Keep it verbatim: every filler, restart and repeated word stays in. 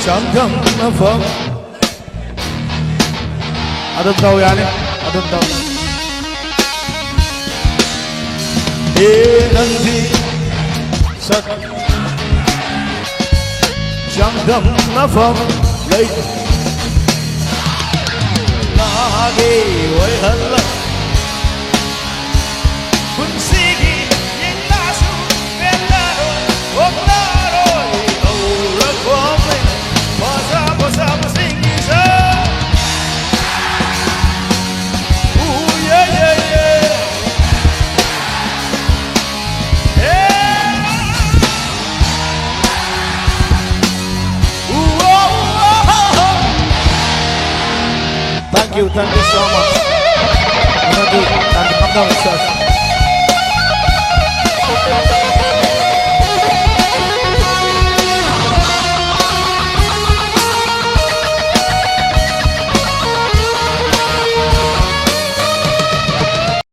ꯆꯥꯡꯗꯝꯅꯐꯝ꯫ ꯑꯗꯨꯝ ꯇꯧ ꯌꯥꯅꯤ꯫ ꯑꯗꯨꯝ ꯇꯧ꯫ ꯑꯦ ꯅꯪꯗꯤ ꯁꯛ ꯆꯥꯡꯗꯝꯅꯐꯝ ꯂꯩ꯫ ꯅꯍꯥꯒꯤ ꯑꯣꯏꯍꯜꯂ ꯄꯨꯟꯁꯤꯒꯤ ꯌꯦꯡꯂꯥꯁꯨ ꯄꯦꯜꯂꯔꯣꯏ, ꯑꯣꯛꯂꯔꯣꯏ, ꯍꯧꯔꯛꯐꯝꯅꯤ ꯐꯖ ꯐꯖꯕꯁꯤꯡꯒꯤ ꯁꯛ꯫ ꯎ, ꯌꯦ, ꯌꯦ, ꯌꯦ꯫ ꯍꯦ꯫ ꯎ, ꯑꯣ, ꯎ, ꯑꯣ, ꯍꯣ, ꯍꯣ꯫ Thank you, thank you so much. Thank you, thank you, come down, sir.